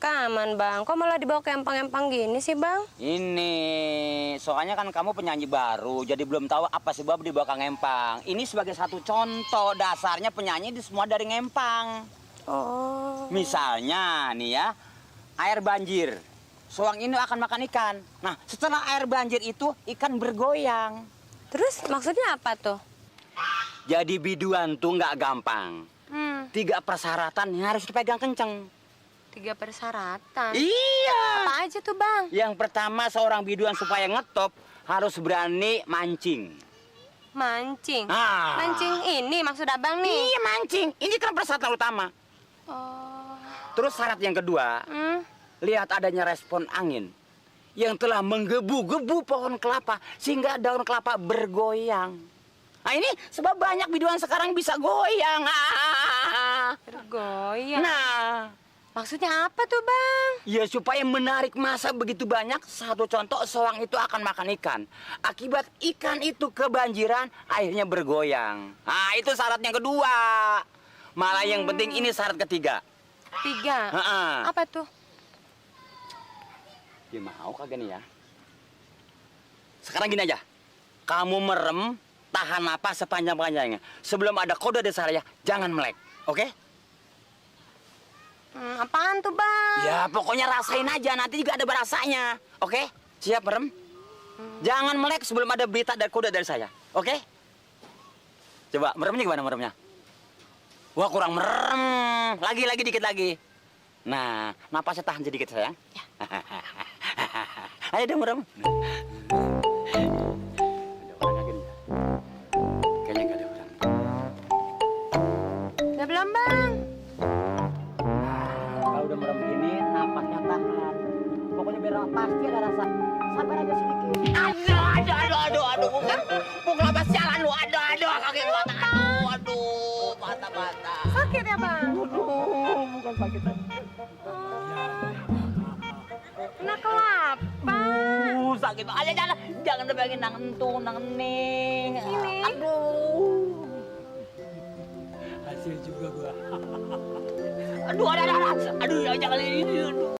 rekaman, Bang. Kok malah dibawa ke empang-empang gini sih, Bang? Ini, soalnya kan kamu penyanyi baru, jadi belum tahu apa sebab dibawa ke ngempang. Ini sebagai satu contoh, dasarnya penyanyi di semua dari ngempang. Oh. Misalnya nih ya, air banjir. Soang ini akan makan ikan. Nah, setelah air banjir itu, ikan bergoyang. Terus maksudnya apa tuh? Jadi biduan tuh nggak gampang. 3 persyaratan yang harus dipegang kenceng. 3 persyaratan? Iya. Apa aja tuh, Bang? Yang pertama, seorang biduan supaya ngetop harus berani mancing. Mancing? Ah. Mancing ini maksud Abang nih? Iya, mancing. Ini kan persyaratan utama. Oh. Terus syarat yang kedua, lihat adanya respon angin yang telah menggebu-gebu pohon kelapa sehingga daun kelapa bergoyang. Nah ini sebab banyak biduan sekarang bisa goyang. Bergoyang? Nah, maksudnya apa tuh, Bang? ya supaya menarik massa begitu banyak. Satu contoh, soang itu akan makan ikan. Akibat ikan itu kebanjiran, akhirnya bergoyang. Nah itu syarat yang kedua. Malah yang penting ini syarat ketiga. 3? Apa tuh? Ya mau kagak nih ya? Sekarang gini aja. Kamu merem, tahan napas sepanjang-panjangnya. Sebelum ada kode dari saya, jangan melek. Oke? Apaan tuh, Bang? Ya pokoknya rasain aja, nanti juga ada berasanya. Oke? Siap merem? Jangan melek sebelum ada berita dan kode dari saya. Oke? Coba meremnya gimana meremnya? Wah kurang merem. Lagi dikit lagi. Nah, napasnya tahan sedikit sayang. Ya. Ayo deh merem. Ada orang lagi nih. Kayaknya nggak ada orang. Udah belum, Bang? Kalau udah merem gini, napasnya tahan. Pokoknya biar pasti ada rasa. Sabar aja sedikit. Aduh. Bukan apa sialan lu. Aduh, kaki gua. Aduh, patah. Sakit ya, Bang? Aduh, bukan sakit. Kena kelapa. Sakit banget. Jangan dibagin nangening. Ini. Aduh. Hasil juga gua. Aduh, ada. Aduh, jangan ini. Aduh.